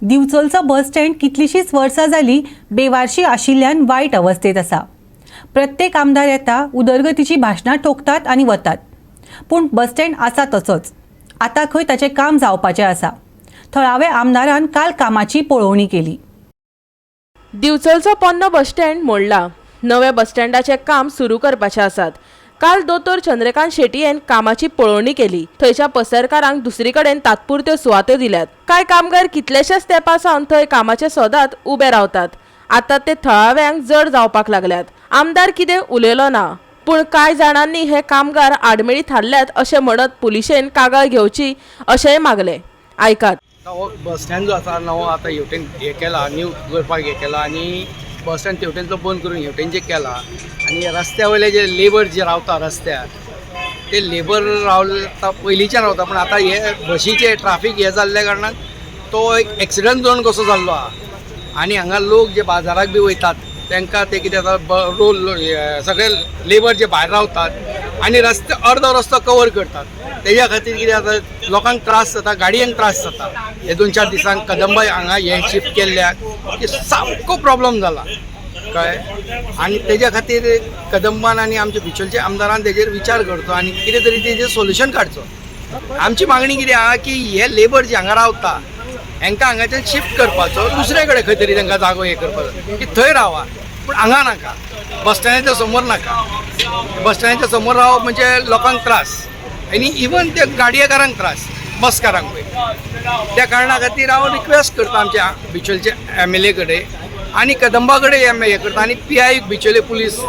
दिवचलचो bus stand कितलींशींच वर्सां जालीं बेवारशी आशिल्ल्यान वायट अवस्थेत आसा. प्रत्येक आमदार येता, उदरगतीचीं भाशणां ठोकतात आनी वतात, पूण बस स्टँड आसा तसोच. आतां खंय ताचें काम जावपाचें आसा. थळाव्या आमदारान काल कामाची पळोवणी केली. दिवचलचो पोन्नो बसस्टँड मोडला. नव्या बसस्टँडाचें काम सुरू करपाचें आसात. काल दोतोर चंद्रकांत शेटयेन कामाची पळोवणी केली. थंयच्या पसरकारांक दुसरी कडेन तात्पुरत्यो सुवातो दिल्यात. कांय कामगार कितलेशेच तेंपा सावन थंय कामाच्या सोदांत उबे रावतात. आतां ते थळाव्यांक जड जावपाक लागल्यात. आमदार कितें उलयलो ना, पूण कांय जाणांनी हे कामगार आडमेळी थारल्यात अशें म्हणत पुलिशेन कागाळ घेवची अशेंय मागलें. आयकात. हो बस स्टँड जो आसा नवो, आतां हेवटेन हें केला, न्यू करपाक हें केला आनी बस स्टँड तेवटेनचो बंद करून हेवटेनचें केला. आनी रस्त्या वयले जे लेबर जे रावता रस्त्यार, ते लेबर रावता, पयलींच्यान रावता, पूण आतां हे बशीचे ट्राफीक हे जाल्ल्या कारणान तो एक एक्सिडंट झोन कसो जाल्लो आहा. आनी हांगा लोक जे बाजाराक बी वयतात, तांकां ते कितें जाता, रोल सगळे लेबर जे भायर रावतात आनी रस्ते अर्दो रस्तो कवर करतात. तेज्या खातीर कितें जाता, लोकांक त्रास जाता, गाडयांक त्रास जाता. हे 2-4 दिसांक कदंबा हांगा हे शिफ्ट केल्ल्याक की सामको प्रॉब्लम जाला, कळ्ळें? आनी तेज्या खातीर कदंबान आनी आमच्या बिचोलच्या आमदारान तेजेर विचार करचो आनी कितें तरी तेजेर सोल्युशन काडचो. आमची मागणी कितें आहा की हे लेबर जे हांगा रावता, हांकां हांगाच्यान शिफ्ट करपाचो, दुसरे कडेन खंय तरी तांकां जागो हे करपाचो की थंय रावा, पूण हांगा नाका, बस स्टँडाच्या समोर नाका. बस स्टँडाच्या समोर रावप म्हणजे लोकांक त्रास आनी इवन ते गाडयेकारांक त्रास, बसकारांकूय. त्या कारणा खातीर हांव रिक्वेस्ट करता आमच्या बिचोलच्या एमएलए कडेन आनी कदंबा कडेन हे करता आनी पीआय बिचोले पुलीस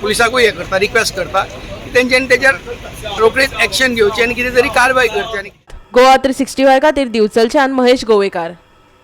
पुलिसाकूय हे करता, रिक्वेस्ट करता की तेंच्यांनी तेजेर रोखडीच एक्शन घेवची आनी कितें तरी कारवाय करची आनी गोवा 365 खातीर दिवचलच्यान महेश गोवेकार.